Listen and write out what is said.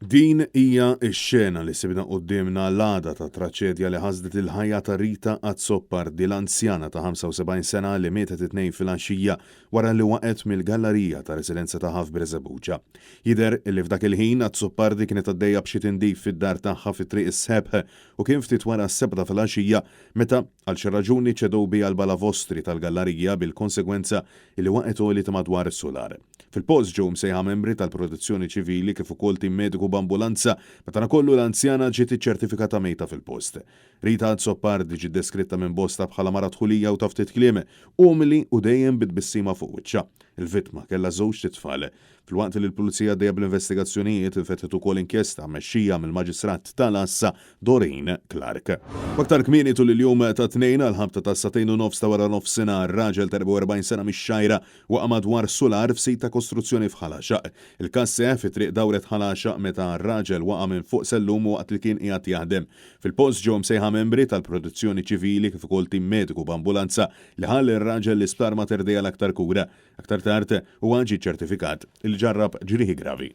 Din hija x-xena li sibna quddiemna l-għada tat-traċedja li ħasdet il-ħajja ta' Rita Azzopardi, l-anzjana ta' 75 sena li mietet it-Tnejn filgħaxija wara li waqgħet mill-gallarija ta' residenza tagħha f'Birżebbuġa. Jidher li f'dak il-ħin Azzopardi kienet għaddejja b'xi tindif fid-dar tagħha fi Triq is-Sebħ u kien ftit wara s-sebgħa ta' filgħaxija meta għal xi raġuni ċedew biha l-balavostri tal-gallarija bil-konsegwenza li waqgħet għoli ta' madwar sular. Fil-post ġew imsejħa membri tal-Protezzjoni Ċivili kif ukoll tim mediku b'ambulanza, madankollu l-anzjana ġiet iċċertifikata mejta fil-post. Rita Azzopardi ġiet deskritta minn bosta bħala mara dħulija u ta' ftit kliem, umli u dejjem bi tbissima fuq wiċċha. Il-vittma kellha żewġt itfal. Filwaqt li l-Pulizija għaddejja bl-investigazzjonijiet, infetħet ukoll inkjesta mmexxija mill-Maġistrat tal-Għassa Doreen Clarke. Aktar kmieni tul il-jum tat-Tnejn għall-ħabta tas-sagħtejn u nofs ta' waranofsinhar, raġel ta' 44 sena mix-Xgħajra waqa' madwar sular f'sit ta' kostruzzjoni f'Ħal Għaxaq. Il-każ seħħ fi Triq Dawret Ħal Għaxaq meta r-raġel waqa' minn fuq sellum waqt li kien qiegħed jaħdem. Fil-post ġew imsejħa membri tal-Protezzjoni Ċivili kif ukoll tim mediku b'ambulanza li ħa lir-raġel l-Isptar Mater Dei għal aktar kura. Aktar tard, huwa ġie ċċertifikat li ġarrab ġrieħi gravi.